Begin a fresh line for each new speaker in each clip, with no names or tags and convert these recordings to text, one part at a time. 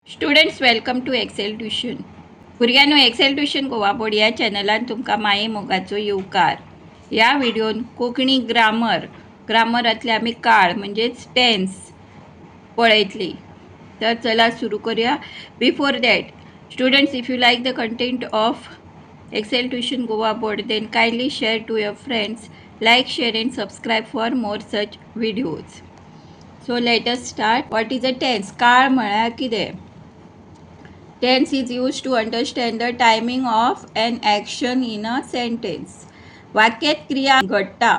Students, welcome to Excel Tuition. भुरग्यांनो, Excel tuition Goa board ह्या चॅनलान तुमकां माये मोगाचो येवकार. ह्या व्हिडियोन कोंकणी ग्रामर, ग्रामरांतले आमी काळ म्हणजेच टेन्स पळयतली. तर चला, सुरू करूया. Before that, students, if you like the content of Excel Tuition Goa Board, then kindly share to your friends, like, share and subscribe for more such videos. So let us start. What is a tense? काळ म्हळ्यार कितें? Tense is used to understand the timing of an action in a sentence. वाक्यात क्रिया घडटा,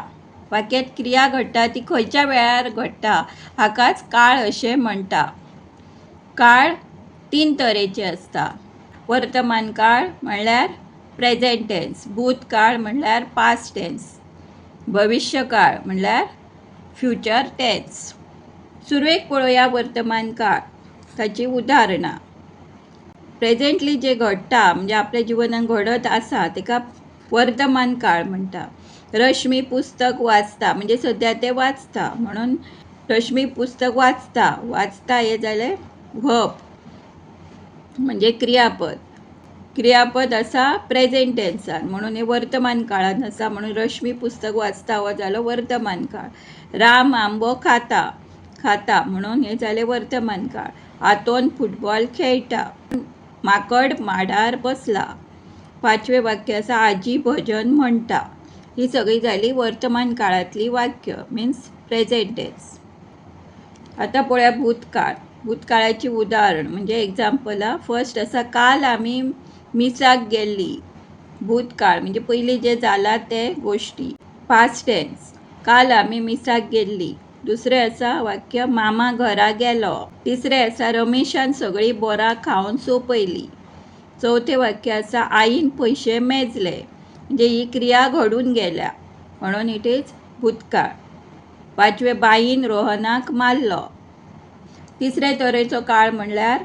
वाक्यात क्रिया घडटा ती खंयच्या वेळार घडटा, हाकाच काळ अशें म्हणटा. काळ तीन तरेचे आसता. वर्तमान काळ म्हणल्यार प्रेझेंट टेन्स, भूतकाळ म्हणल्यार पास्ट टेन्स, भविश्यकाळ म्हणल्यार फ्युचर टेन्स. सुरवेक पळोवया वर्तमान काळ, ताची उदाहरणां. प्रेझेंटली जे घडटा, म्हणजे आपल्या जिवनान घडत आसा, ताका वर्तमान काळ म्हणटा. रश्मी पुस्तक वाचता, म्हणजे सद्या तें वाचता, म्हणून रश्मी पुस्तक वाचता. वाचता हें जालें व्हर्ब, म्हणजे क्रियापद. क्रियापद आसा प्रेझेंट टेन्सान, म्हणून हें वर्तमान काळान आसा. म्हणून रश्मी पुस्तक वाचता हो जालो वर्तमान काळ. राम आंबो खाता. खाता म्हणून हें जालें वर्तमान काळ. आंतोन फुटबॉल खेळटा. माकड माडार बसला. पांचवें वाक्य आसा, आजी भजन म्हणटा. ही सगळीं जाली वर्तमान काळांतली वाक्य, मिन्स प्रेझेंट टेन्स. आतां पळोवया भूतकाळ. भूतकाळाची उदाहरण म्हणजे एग्जाम्पलां. फर्स्ट आसा, काल आमी मिसाक गेल्ली. भूतकाळ म्हणजे पयलीं जें जालां ते गोश्टी, पास्ट टेन्स. काल आमी मिसाक गेल्ली. दुसरें आसा वाक्य, मामा घरा गेलो. तिसरें आसा, रमेशान सगळीं बोरां खावन सोंपयलीं. चवथें वाक्य आसा, आईन पयशे मेजले. म्हणजे ही क्रिया घडून गेल्या, म्हणून it is भूतकाळ. पांचवें, बाईन रोहनाक मारलो. तिसरे तरेचो काळ म्हणल्यार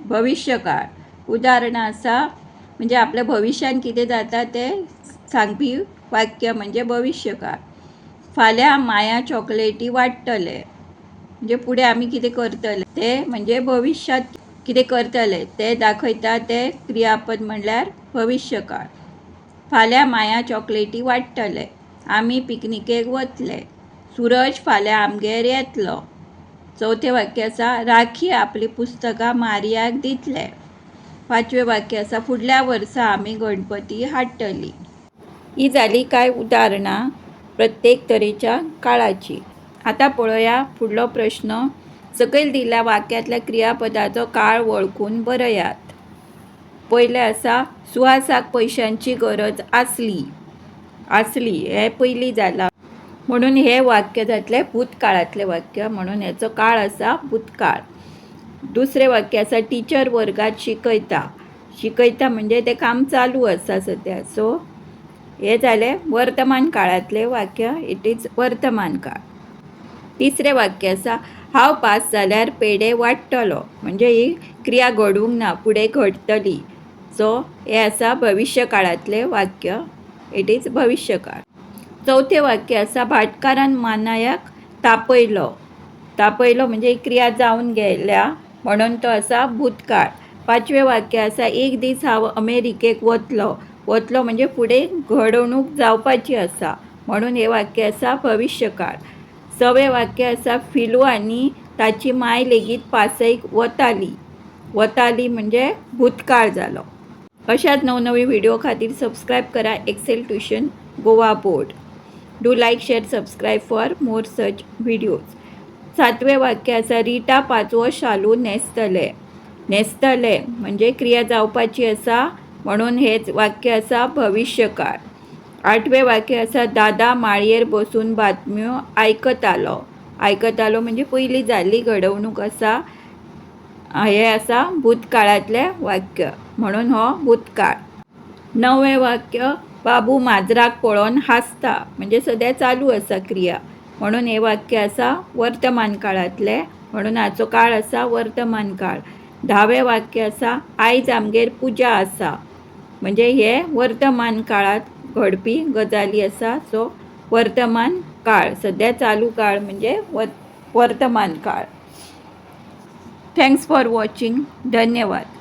भविश्यकाळ. उदाहरणां आसा, म्हणजे आपल्या भविश्यान कितें जाता तें सांगपी वाक्य म्हणजे भविश्यकाळ. फाल्यां माया चॉकलेटी वाडटलें. म्हणजे फुडें आमी कितें करतले ते, म्हणजे भविश्यांत कितें करतले ते दाखयता ते क्रियापद म्हणल्यार भविश्यकाळ. फाल्यां माया चॉकलेटी वाडटले. आमी पिकनिकेक वतले. सुरज फाल्यां आमगेर येतलो. चवथें वाक्य आसा, राखी आपली पुस्तकां मारियाक दितले. पांचवें वाक्य आसा, फुडल्या वर्सा आमी गणपती हाडटली. ही जाली कांय उदाहरणां प्रत्येक तरेच्या काळाची. आतां पळोवया फुडलो प्रश्न. सकयल दिल्ल्या वाक्यांतल्या क्रियापदाचो काळ वळखून बरयात. पयलें आसा, सुहासाक पयशांची गरज आसली. आसली हें पयलीं जालां, म्हणून हें वाक्य जातलें भूतकाळांतलें वाक्य, म्हणून हेचो काळ आसा भूतकाळ. दुसरें वाक्य आसा, टिचर वर्गात शिकयता. शिकयता म्हणजे तें काम चालू आसा सद्या. सो हें जालें वर्तमान काळांतलें वाक्य, it is वर्तमान काळ. तिसरें वाक्य आसा, हांव पास जाल्यार पेडे वाडटलो. म्हणजे ही क्रिया घडूंक ना, फुडें घडटली. सो हें आसा भविश्य काळांतलें वाक्य, it is भविश्यकाळ. चवथें वाक्य आसा, भाटकारान मानायाक तापयलो. तापयलो म्हणजे ही क्रिया जावन गेल्या, म्हणून तो आसा भूतकाळ. पांचवें वाक्य आसा, एक दीस हांव अमेरिकेक वतलो. वतलो म्हणजे फुडें घडणूक जावपाची आसा, म्हणून हें वाक्य आसा भविश्यकाळ. सवें वाक्य आसा, फिलू आनी ताची माय लेगीत पासयेक वताली. वताली म्हणजे भूतकाळ जालो. अशाच नवनवी व्हिडिओ खातीर सबस्क्रायब करा Excel tuition Goa board. Do like, share, subscribe for more such videos. सातवें वाक्य आसा, रिटा पाचवो शालू न्हेसतलें. न्हेसतलें म्हणजे क्रिया जावपाची आसा, म्हणून हेच वाक्य आसा भविश्यकाळ. आठवें वाक्य आसा, दादा माळयेर बसून बातम्यो आयकतालो. आयकतालो म्हणजे पयलीं जाल्ली घडवणूक आसा. हें आसा भूतकाळांतलें वाक्य, म्हणून हो भूतकाळ. णवें वाक्य, बाबू माजराक पळोवन हांसता. म्हणजे सद्या चालू आसा क्रिया, म्हणून हें वाक्य आसा वर्तमान काळांतलें, म्हणून हाचो काळ आसा वर्तमान काळ. 10वें वाक्य आसा, आयज आमगेर पुजा आसा. म्हणजे हे वर्तमान काळांत घडपी गजाली आसा. सो वर्तमान काळ, सद्या चालू काळ म्हणजे वर्तमान काळ. Thanks for watching. धन्यवाद.